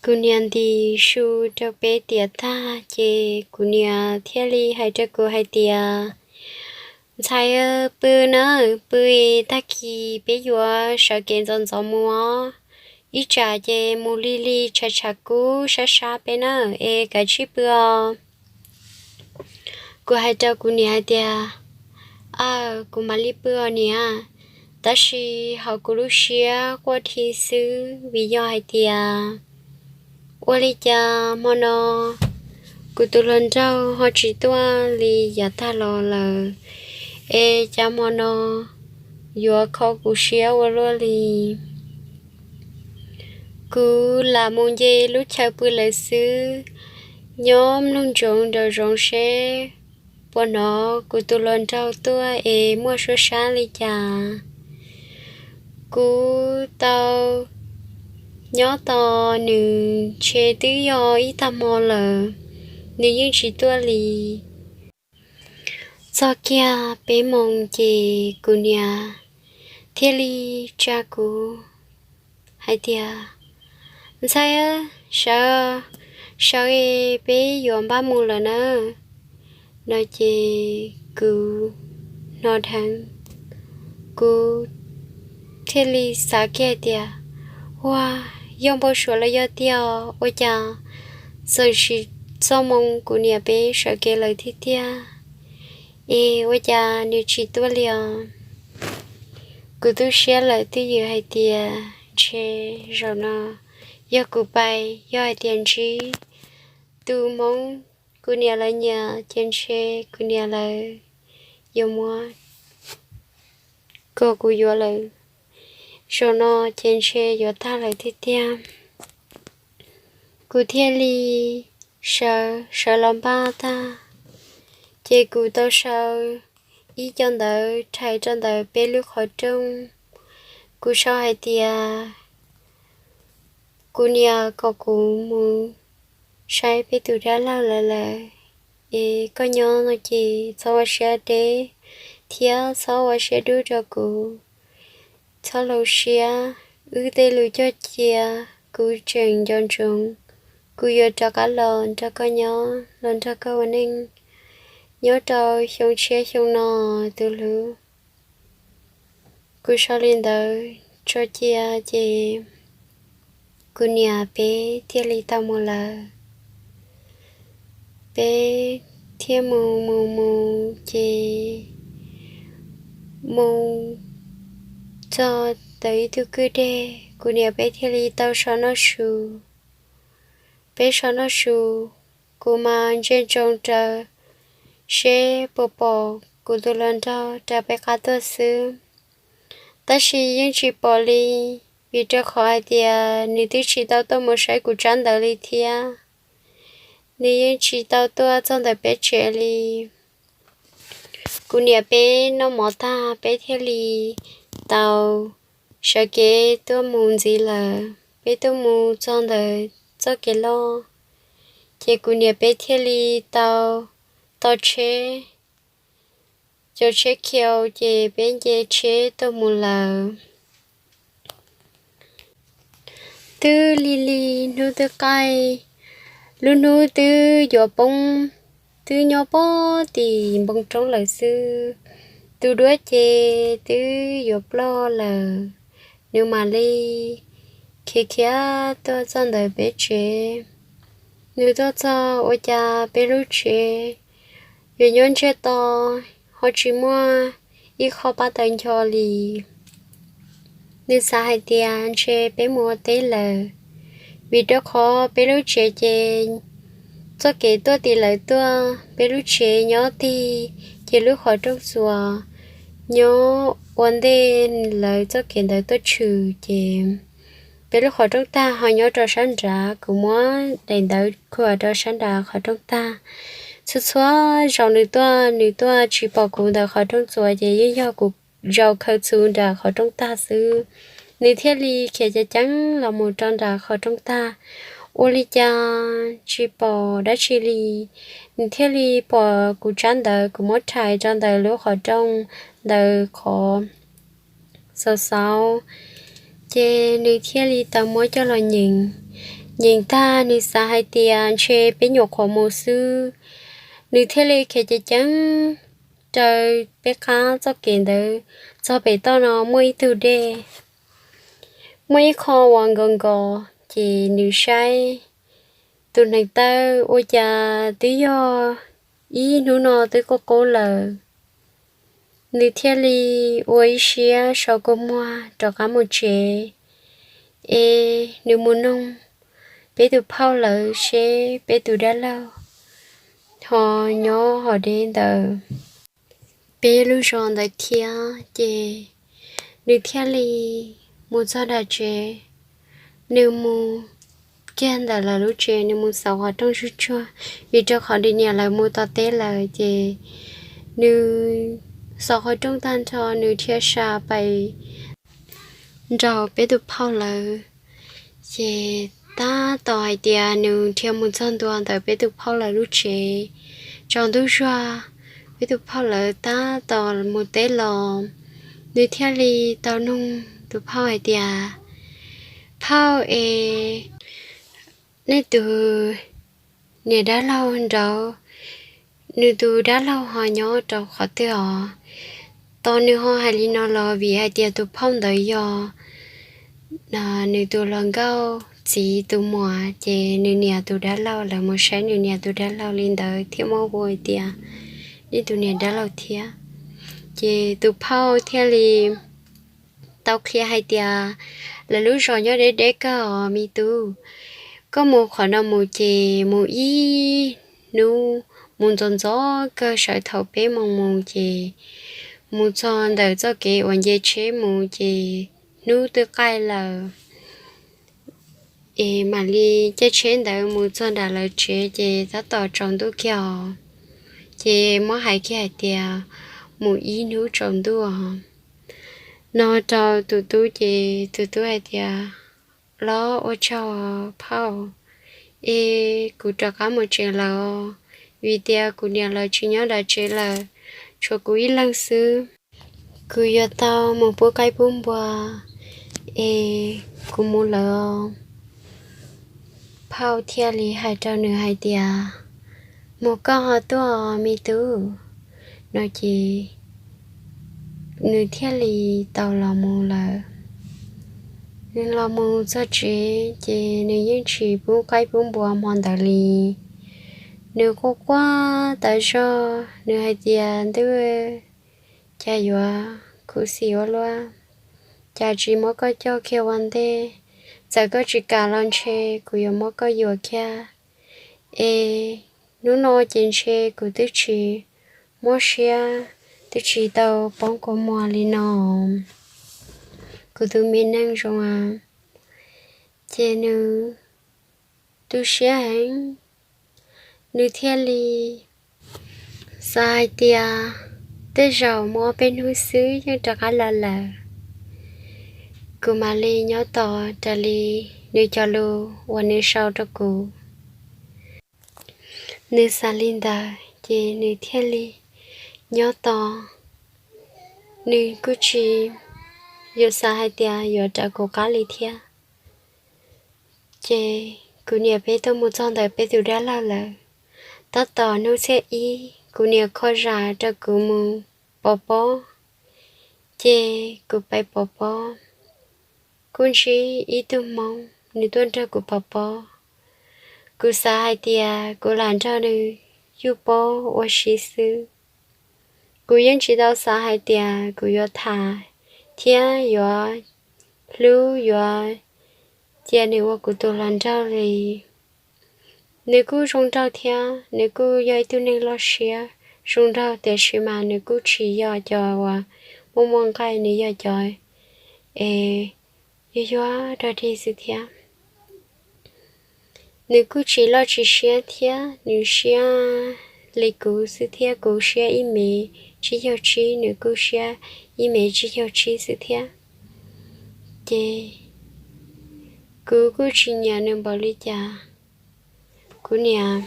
Kuv niam ntim su rau peb tiam tag ces kuv niam thiaj li hais rau kuv hais tias, ntxhais, pw na, pw, tag kis peb yuav sawv kev ntxov ntxov mus os. Ib tsam ces mus lig lig tshav tshav kub sab sab peb na, es kav tsij pw os. Kuv hais rau kuv niam hais tias, aw, kuv mam li pw os niam, tab sis ho kuv lub siab quaj dhi xwb vim yog hais tias ua li cas hmo no kuv tus hluas nraug ho tsis tuaj li yav tag los lawm, es cas hmo no yuav kho kuv siab ua luaj li. Kuv lam mus nce lub chaw pw lawm xwb, nyob mloog ntsoov nraum zoov seb puas hnov kuv tus hluas nraug tuaj es muaj suab sab li cas. Kuv tau nyob tos nws ntshe twb yog ib tag hmo lawm, nws yeej tsis tuaj li. Txog kiag peb moos ces kuv niam thiaj li tsa kuv hais tias, ntxhais, sawv, sawv es peb yuav npaj mus lawm na, no ces kuv hnov dheev. Kuv thiaj li xav kiag hais tias, ua, yog npau suav los yog tiag, ua cas txawm sis txoj moo kuv niam peb sawv kev lawm thiab tiag, es ua cas nws tsis tuaj li os? Kuv tu siab lawm twj ywm hais tias ntshe zaum no yog kuv pais, yog hais tias ntsib tus hmoob kuv niam lawv nyiam ces ntshe kuv niam lawv yuav muab kom kuv yuav lawm, zaum no ces ntshe yuav tag lawm tiag tiag. Kuv thiaj li sawv, sawv los npaj tag, ces kuv tau sau ib co ntawv rhais rau ntawm peb lub qhov rooj. Kuv sau hais tias, kuv niam kom kuv mus saib peb tus dab laug lawv lawm, es koj nyob no ces txhob ua siab deb thiab txhob ua siab dub rau kuv. Txhob hloov siab, wb tej lus cog cia kuv tseem nco ntsoov. Kuv yuav rov qab los nrog koj nyob, los nrog koj ua neej nyob rau xyoo tshiab xyoo no, tus hlub. Kuv sau li ntawd tso cia ces kuv niam peb thiaj li tau mus lawm. Peb thiaj mus mus mus ces mus txog ntawm ib tug kwj deg, kuv niam peb thiaj li tau so noj su. Peb so noj su, kuv mas ntsia ntsoov rawv seb puas pom kuv tus hluas nraug rau peb qab tuaj xwb. Tab sis yeej tsis pom li, vim rau qhov hais tias nws twb tsis tau tuaj mus saib kuv tsab ntawv li thiab. Nws yeej tsis tau tuaj txog ntawm peb tsev li. Kuv niam peb noj mov tag, peb thiaj li tau sawv kev tuaj mus ntxiv lawm. Peb tuaj mus txog ntawm txoj kev loj, ces kuv niam peb thiaj li tau tos tsheb. Cov tsheb khiaus ces peb nce tsheb tuaj mus lawm. Twb lig lig hnub twb qaij, lub hnub twb yuav poob, twb nyob pog tim npoo roob lawm xwb. Tus duab ces twb yuav ploj lawm, nws mam li khiav khiav tuaj txog ntawm peb tsev. Nws tuaj txog ua cas peb lub tsev yuav nyob ntsiag to, ho tsis muaj ib qho pab tawv ncho li. Nws xav hais tias ntshe peb mus ua teb lawm, vim rau qhov peb lub tsev ces txoj kev tuaj tim lawv tuaj, peb lub tsev nyob tig, ces lub qhov rooj txuas nyob ua ntej lawv txoj kev ntawd tuaj tshwm ces peb lub qhov rooj tag ho nyob rau sab nrad. Kuv muab daim ntawv khuam rau sab nrad qhov rooj tag. Txhua txhua zaus nws tuaj, nws tuaj tsis pom kuv ntawm qhov rooj txuas ces yeej yog kuv zaum khaws txhuv nram qhov rooj tag xwb. Nws thiaj li khiav ceev ceev los mus rau nram qhov rooj tag, ua li cas tsis pom dab tsi li. Nws thiaj li pom kuv tsab ntawv kuv muab rhais rau ntawm lub qhov rooj ntawm qhov xauv xauv, ces nws thiaj li tau muab coj los nyeem. Nyeem tag nws xav hais tias ntshe peb nyuam qhuav mus xwb, nws thiaj li khiav ceev ceev raws peb qab txoj kev ntawd txog pem toj no muaj ib tug dej, muaj ib qho uas nkaus nkaus ces nws saib tus neev taw ua cas twb yog ib hnub no twb qub qub lawm. Nws thiaj li ua ib siab sau kua muag rov qab mus tsev, es nws mus noog peb tus phauj lawv seb peb tus dab laug ho nyob hov deb ntawm peb lub zos ntawd thiab. Ces nws thiaj li mus txog nram tsev, nws mus kiag ntawm lawv lub tsev, nws mus xauv qhov rooj tsuag tsuag, vim rau qhov nws niam lawv mus tom teb lawm. Ces nws xauv qhov rooj tag nrho, nws dhia sa pais nraum peb tus phauj lawv. Ces tab tom hais tias nws dhia mus txog ntua ntawm peb tus phauj lawv lub tsev, tsaus ntuj zuag, peb tus phauj lawv tab tom mus teb los, nws thiaj li tau noog tus phauj hais tias, Phauj es, nej tus niam dab laug nraud, nws tus dab laug ho nyob rau qhov twg os? Tos nws ho hais li no los vim hais tias tus phauj ntawd yog nws tus hluas nkauj txiv tus muam, ces nws niam tus dab laug, lawv mus saib nws niam tus dab laug li ntawd thiaj muab hu hais tias nej tus niam dab laug thiab. Ces tus phauj thiaj li tau qhia hais tias, Lawv lub zos nyob deb deb kawg os me tub. Koj mus qhov no mus ces mus ib hnub, mus ntxov ntxov kawg, sawv thaum peb moos mus ces mus txog ntawm txoj kev uas nce tsheb mus ces hnub twb qaij lawm. Es mam li caij tsheb ntawd mus txog nram lawv tsev ces tab tom tsaus ntuj kiag os. Ces muab hais kiag hais tias mus ib hnub tsaus ntuj os. No rau tus tub ces tus tub hais tias, Los ua tsaug phauj, es kuv rov qab mus tsev lawm os, vim tias kuv niam lawv tsis nyob nram tsev lawm, tshuav kuv ib leeg xwb. Kuv yuav tau mus pub qaib pub npua, es kuv mus lawm os. Phauj thiaj li hais rau nws hais tias, Mus koj ho tuaj me tub. No ces nws thiaj li tau los mus lawm. Nws los mus txog tsev ces nws yeej tsis pub qaib pub npua hmo ntawd li. Nws quaj quaj tas zog, nws hais tias, Ntuj, cas yuav khuv xim ua luaj, cas tsis muab koj coj kiag ua ntej? Txawm koj tsis kam los ntshe kuv yuav muab koj yuam kiag. Es hnub no ces ntshe kuv twb tsis mob siab, twb tsis tau poob kua muag li no. Kuv tus me neeg zoo a. Ces nws tu siab heev, nws thiaj li xav hais tias, Tej zaum mus ob peb hnub xwb yeej rov qab los lawm, kuv mam li nyob tos raws li nws cov lus uas nws sau rau kuv. Nws xav li ntawd ces nws thiaj li nyob tos. Nws kuj tsis yuav xav hais tias yuav raws kuv qab li thiab. Ces kuv niam peb tuaj mus txog ntawm peb tus dab laug lawm. Tab tom hnub xiab ib, kuv niam kho zam rau kuv mus pov pob, ces kuv pais pov pob. Kuj ntsib ib tug hmoob, nws tuaj nrog kuv pov pob. Kuv xav hais tias kuv lam nrog nws yuj pob ua si xwb. Kuv yeej tsis tau xav hais tias kuv yuav tham thiab yuav hlub, yuav cia nws ua kuv tus hluas nraug li. Nws kuj zoo nraug thiab, nws kuj yog ib tug neeg loj siab zoo nraug, tiam sis mas nws kuj tsis yog cov uas muaj muaj nqaij, nws yog cov es yuag yuag dog dig xwb thiab. Nws kuj tsis loj tsis siab thiab, nws siab li kuv xwb thiab, kuv siab ib mev tsib caug tsib, nws kuj siab ib mev tsib caug tsib xwb thiab. Ces kuv kuj tsis nyiam nws npaum li cas. Kuv niam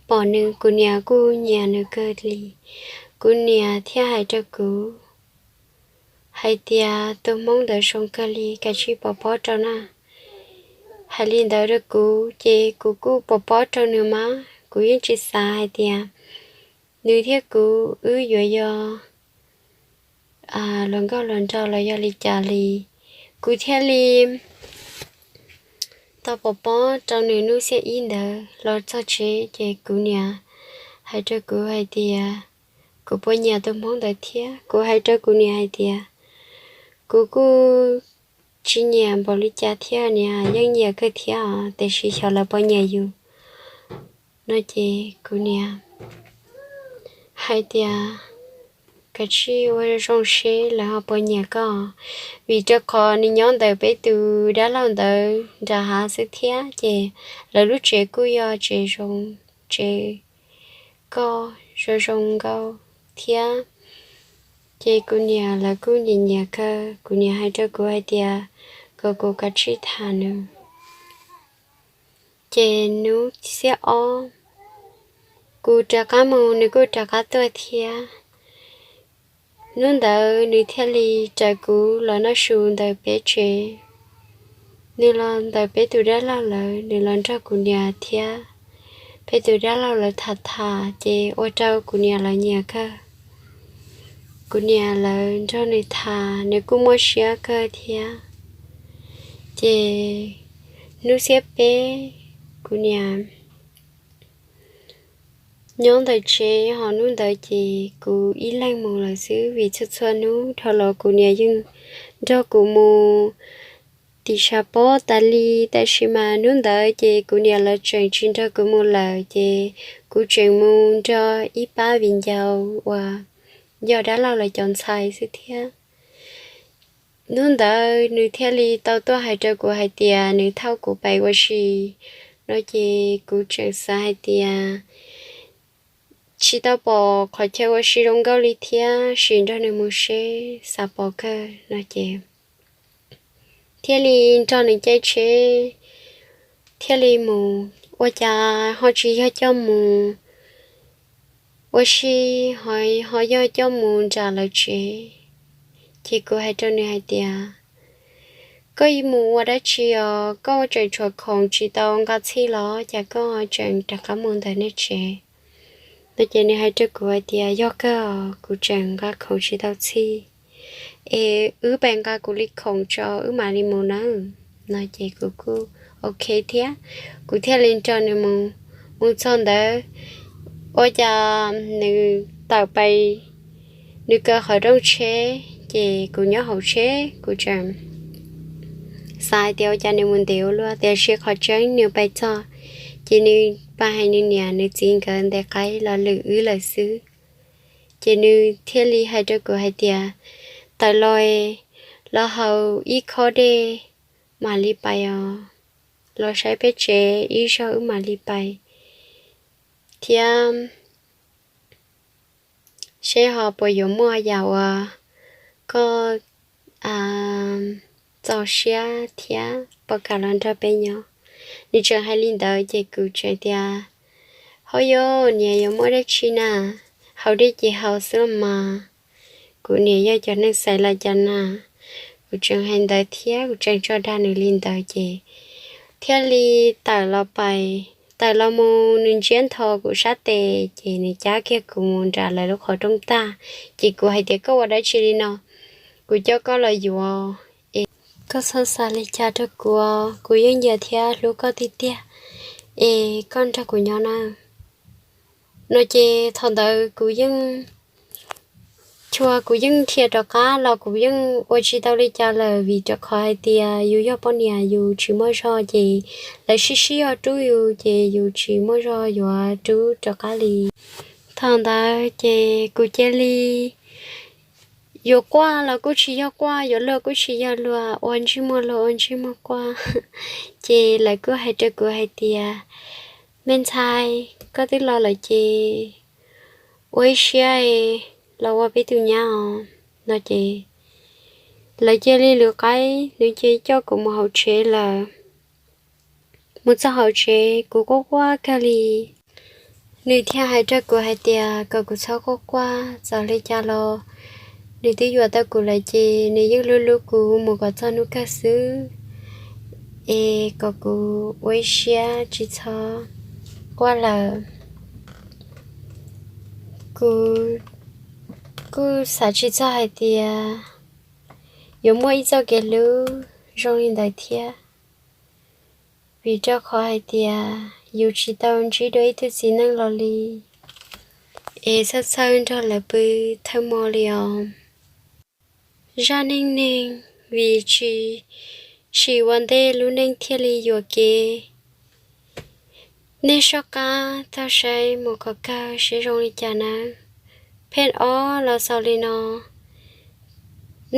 pom nws, kuv niam kuj nyiam nws kawg li. Kuv niam thiaj hais rau kuv hais tias, Tus hmoob ntawd zoo kawg li, kav tsij pov pob rau na. hais li ntawd rau kuv ces kuv kuj pov pob rau nws mas kuv yeej tsis xav hais tias nws thiab kuv wb yuav yog luag nkauj luag nraug los yog li cas li. Kuv thiaj li tau pov pob rau nws hnub xiab ib ntawd los txog tsev ces kuv niam hais rau kuv hais tias kuv puas nyiam tus hmoob ntawd thiab. Kuv hais rau kuv niam hais tias kuv kuj tsis nyiam npaum li cas thiab niam, yeej nyiam kawg thiab os, tiam sis xyov lawv puas nyiam yus no ces kuv niam hais tias kav tsij ua zoo seb lawv ho puas nyiam koj, vim rau qhov nws nyob ntawm peb tus dab laug ntawd nram hav xwb thiab ces lawv lub tsev kuj yog tsev zoo, tsev koj zoo zoo nkauj thiab. Ces kuv niam lawv kuj nyiam nyiam kawg, kuv niam hais rau kuv hais tias kom kuv kav tsij tham nws. Ces hnub xiab ob kuv rov qab mus nws kuj rov qab tuaj thiab. Hnub ntawd nws thiaj li raws kuv los noj su ntawm peb tsev. Nws los ntawm peb tus dab laug lawv, nws los nrog kuv niam thiab peb tus dab laug lawv tham tham ces ua rau kuv niam lawv nyiam kawg. Kuv niam lawv nrog nws tham nws kuj muaj siab kawg thiab. Ces hnub xiab peb kuv niam nyob ntawm tsev ho hnub ntawd ces kuv ib leeg mus lawm xwb vim txhua txhua hnub dhau los kuv niam yeej nrog kuv mus tim sab pob tas li, tab sis mas hnub ntawd ces kuv niam lawv tseem tsis nrog kuv mus lawm ces kuv tseem mus nrog ib pab viv ncaus uas yog dab laug lawv cov ntxhais xwb thiab. Hnub ntawd nws thiaj li tau tuaj hais rau kuv hais tias nws thauj kuv pais ua si no ces kuv tseem xav hais tias tsis tau pom qhov chaw ua si zoo nkauj li thiab, sim nrog nws mus seb xav pom kawg no ces thiaj li nrog nws caij tsheb thiaj li mus, ua cas ho tsis yog coj mus ua si, ho, ho yog coj mus nram lawv tsev. Ces kuv hais rau nws hais tias koj mus ua dab tsi os, koj tseem tshuav khoom tsis tau nqa txhij los cas koj tseem rov qab mus ntawm nej tsev no ces nws hais rau kuv hais tias yog kawg, kuv tseem nqa khoom tsis tau txhij es wb pais nqa kuv li khoom tso wb mam li mus nawb no ces kuv kuj ok thiab. Kuv thiaj li nrog nws mus, mus txog ntawd ua cas nws tawm pais, nws kaw qhov rooj tsheb ces kuv nyob hauv tsheb, kuv tseem xav hais tias ua cas nws mus ntev ua luaj, tiam sis qhov tseeb nws pais txog ces nws pais hais nws niam nws txiv nkawd ntes qaib los lwm wb lawm xwb. Ces nws thiaj li hais rau kuv hais tias tawm los, los haus ib khob dej mam li pais os, los saib peb tsev ib zaug wb mam li pais thiab seb ho puas yuav muaj yam uas koj txaus siab thiab puas kam los nrog peb nyob. Nws tseem hais li ntawd ces kuv tseem tias ho yog niam yuav muaj dab tsi na, haus dej ces haus xwb los mas, kuv niam yog cov neeg xaiv los cas na. Kuv tseem hais ntawd thiab kuv tseem tso dag nws li ntawd ces thiaj li tawm los pais, tawm los mus nws ntsiab ntho kuv sab tes ces nws cab kiag kuv mus nram lawv lub qhov rooj tag. Ces kuv hais tias koj ua dab tsi li no, kuv coj koj los yuav es koj txhob xav li cas rau kuv, kuv yeej nyiam thiab hlub koj tiag tiag es koj nrog kuv nyob na no ces thaum ntawd kuv yeej, tsuas kuv yeej dhia rov qab los kuv yeej ua tsis tau li cas lawm vim rau qhov hais tias yus yog poj niam yus tsis muaj zog ces lawv sib sib ho rub yus ces yus tsis muaj zog yuav rub rov qab li. Thaum ntawd ces kuv cia li yuav quaj los kuj tsis yog quaj, yuav luag kuj tsis yog luag, ua ntsej muag luag ua ntsej muag quaj. Ces lawv kuj hais rau kuv hais tias me ntxhais, koj twb los lawm ces ua ib siab los ua peb tus nyab os no ces lawv cia li lwv qaib, nws cia li coj kuv mus hauv tsev lawm. Mus txog hauv tsev kuv quaj quaj kawg li. Nws thiaj hais rau kuv hais tias kom kuv txhob quaj quaj, txawm li cas los nws twb yuav tau kuv lawm ces nws yeej hlub hlub kuv mus kom txog hnub kawg xwb. es kom kuv ua ib siab tsis txhob quaj lawm. Kuv kuj xav tsis txog hais tias yuav muaj ib txoj kev hlub zoo li ntawd thiab, vim rau qhov hais tias yus tsis tau ntsib dua ib tug txiv neej los li, es txhawj txhawj nrog lawv pw thawj hmo li os. Zaj neej neeg vim tsis sim ua ntej lub neej thiaj li yuam kev. Nej soj qab taug saib mus kom kawg seb zoo li cas nawb. Phej ob los xaus li no,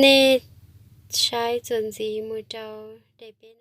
nej saib txuas ntxiv mus rau daim peb no.